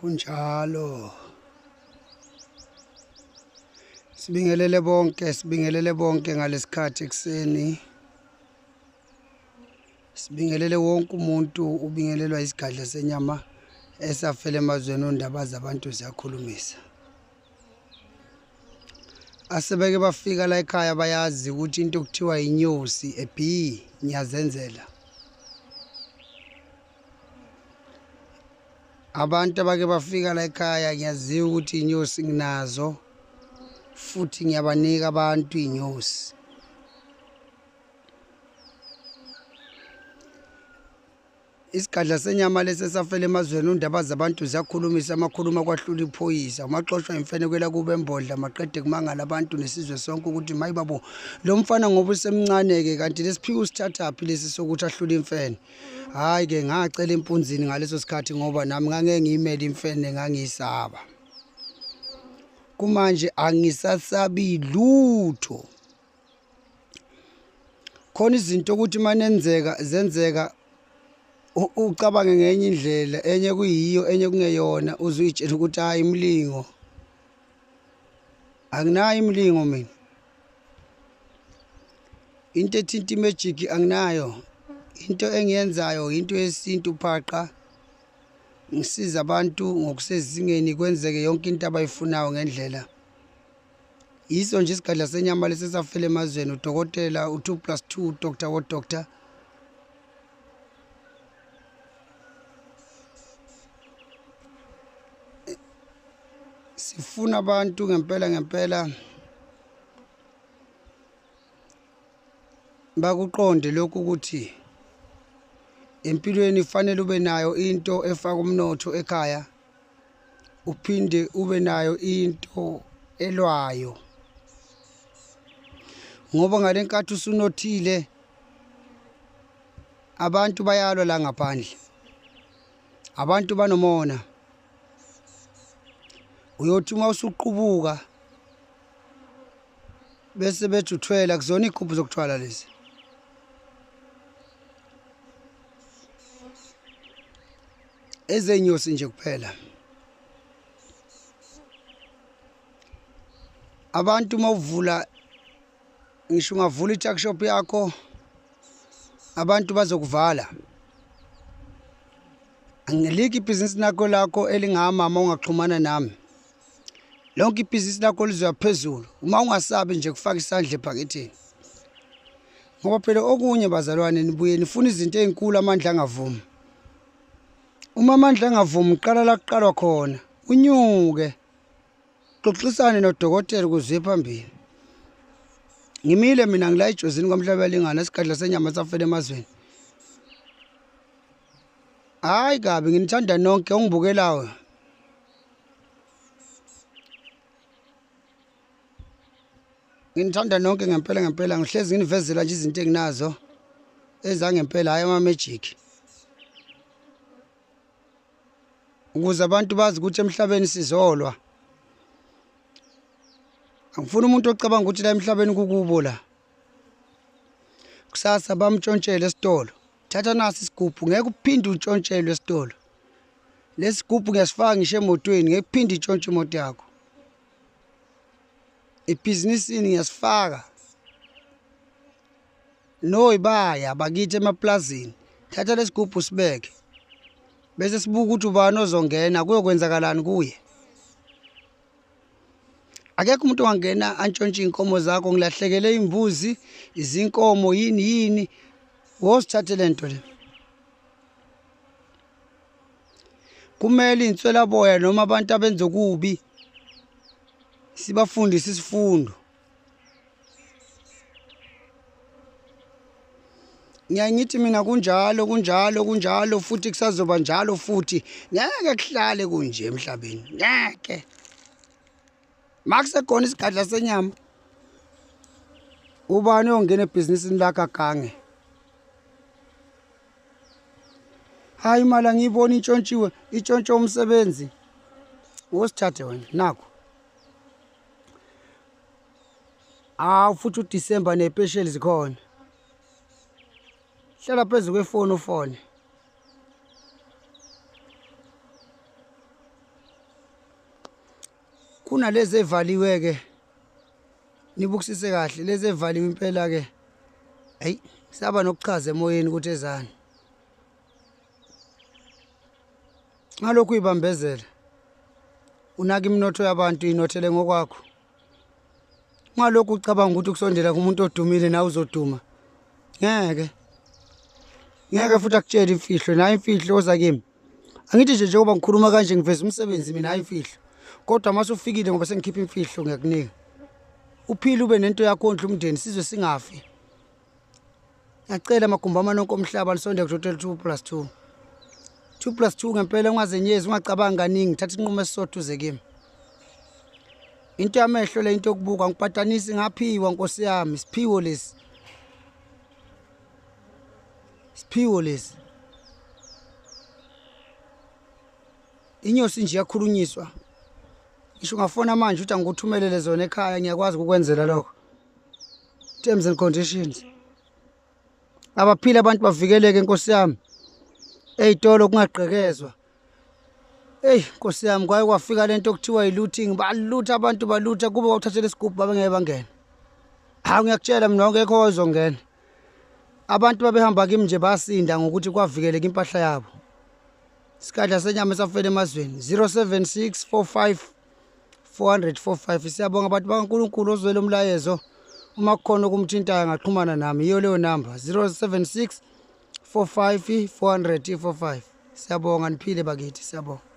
Kunjalo. Sibingelele bonke, sibingelele bonke ngalesikhathi ekuseni. Sibingelele wonke umuntu ubingelelwa isigadla senyama esafela emazweni ondaba zabantu ziyakhulumisa. Asebeke bafika la ekhaya bayazi ukuthi into okuthiwa inyosi a bee ngiyazenzela. Abantu abake bafika la ekhaya ngiyaziwa ukuthi inyosi nginazo futhi ngiyabanika abantu inyosi. Isigadla senyama lesi esafela emazweni undaba zabantu ziyakhulumisa amakhuluma kwahlula iphoyisa umaxoshwa imfene kwela kube embodla maqede kumangala abantu nesizwe sonke ukuthi mayi babo lo mfana ngoba usemncane-ke kanti lesiphiwo usithathaphi lesi sokuthi ahlule imfene. Hhayi-ke ngacela empunzini ngaleso sikhathi ngoba nami ngangeke ngiyimele imfene ngangiyisaba. Kumanje angisasabi lutho. Khona izinto ukuthi manenzeka zenzeka ucabange ngenye indlela enye kuyiyo enye kungeyona uze uyitshele ukuthi hayi imilingo. Anginayo imilingo mina. Into ethinta imagic anginayo. Into engiyenzayo into yesintu phaqa. Ngisiza abantu ngokusezingeni kwenzeke yonke into abayifunayo ngendlela. Yiso nje isigadla senyama lesi esafela emazweni udokotela u-2 plus 2 doctor wo doctor. Sifuna abantu ngempela ngempela bakuqonde lokhu ukuthi empilweni kufanele ube nayo into efaka umnotho ekhaya, uphinde ube nayo into elwayo, ngoba ngale nkathi usunothile abantu bayalwa la ngaphandle, abantu banomona. Uyothi uma usuqubuka bese bethi uthwele, akuzona iy'gubhu zokuthwala lezi. Ezenyosi nje kuphela. Abantu uma uvula, ngisho ungavula i-tuck shop yakho, abantu bazokuvala. Angilikho ibhizinisi lakho lakho elingama uma ungaxhumana nami. Lonke ibhizinisi lakho lizoya phezulu uma ungasabi nje kufaka isandla ephaketheni. Ngoba phela okunye bazalwane nibuye nifuna izinto ey'nkulu amandla angavumi. Uma amandla angavumi qala la kuqalwa khona, unyuke. Xoxisane nodokotela ukuze uye phambili. Ngimile mina ngila ejozini kwaMhlabuyalingana isigadla senyama safela emazweni. Hayi kabi nginithanda nonke ongibukelayo. Nginithanda nonke ngempela ngempela, ngihlezi nginivezela nje izinto enginazo ezangempela, hhayi ama-magic. Ukuze abantu bazi ukuthi emhlabeni sizolwa. Angifuni umuntu ocabanga ukuthi la emhlabeni kukubo la. Kusasa bamtshontshele esitolo. Thatha nasi isigubhu, ngeke uphinde utshontshelwe esitolo. Lesi sigubhu ngiyasifaka ngisho emotweni, ngeke uphinde itshontshe imoto yakho. Ebhizinisini ngiyasifaka. Noyibaya bakithi emaplazini, thatha lesigubhu sibeke. Bese sibuka ukuthi ubani ozongena, kuyokwenzakalani kuye. Akekho umuntu ongangena antshontshe iy'nkomo zakho, ngilahlekele iy'mbuzi, izinkomo, yini yini. Wosithathe le nto le. Kumele iy'nswelaboya noma abantu abenza okubi sibafundise isifundo. Ngiyaye ngithi mina kunjalo kunjalo kunjalo futhi kusazoba njalo futhi, ngeke kuhlale kunje emhlabeni, ngeke. Makusekhona isigadla senyama, ubani oyongena ebhizinisini lakhe agange? Hayi imali angiyiboni intshontshiwe, itshontshe umsebenzi. Wosithathe wena, nakho. Hawu futhi uDisemba nepesheli zikhona. Hlala phezu kwefoni ufone. Kunalezi evaliwe-ke, nibukisise kahle lezi evaliwe impela-ke. Eyi, saba nokuchaza emoyeni ukuthi ezani. Ngalokhu uyibambezela, unaka iminotho yabantu, inothele ngokwakho. Ungalokhu ucabanga ukuthi ukusondela kumuntu odumile nawe uzoduma. Ngeke. Ngeke futhi akutshele imfihlo, nayo imfihlo oza kimi. Angithi nje njengoba ngikhuluma kanje ngiveza umsebenzi mina, hayi imfihlo. Kodwa uma usufikile ngoba sengikhipha imfihlo ngiyakunika. Uphile ube nento yakho, ondle umndeni, sizwe singafi. Ngiyacela amagumbi amanonke omhlaba nisonde ku-total 2 plus 2. 2 plus 2 ngempela, ungazenyezi, ungacabangi kaningi, thatha isinqumo esisodwa uze kimi. Into yamehlo le, into yokubuka, ngipatanisi ngaphiwa nkosi yami, siphiwo lesi. Siphiwo lesi. Inyosi nje iyakhulunyiswa. Ngisho ungafona manje uthi angikuthumelele zona ekhaya, ngiyakwazi ukukwenzela lokho. Terms and conditions. Abaphile abantu bavikeleke nkosi yami. Ey'tolo kungagqekezwa. Eyi nkosi yami, kwaye kwafika lento okuthiwa i-looting, balutha abantu, balutha kube kwakuthathela isigubhu babengeke bangene. Hawu, ngiyakutshela mina, wangekho owayezongena. Abantu babehamba kimi nje basinda ngokuthi kwavikeleka impahla yabo. Isikadla senyama esafela emazweni. 076 45 445. Siyabonga abantu bakaNkulunkulu ozwele umlayezo. Uma kukhona okumthintayo angaxhumana nami, yiyo leyo namba 076 45 445. Siyabonga, niphile bakithi, siyabonga.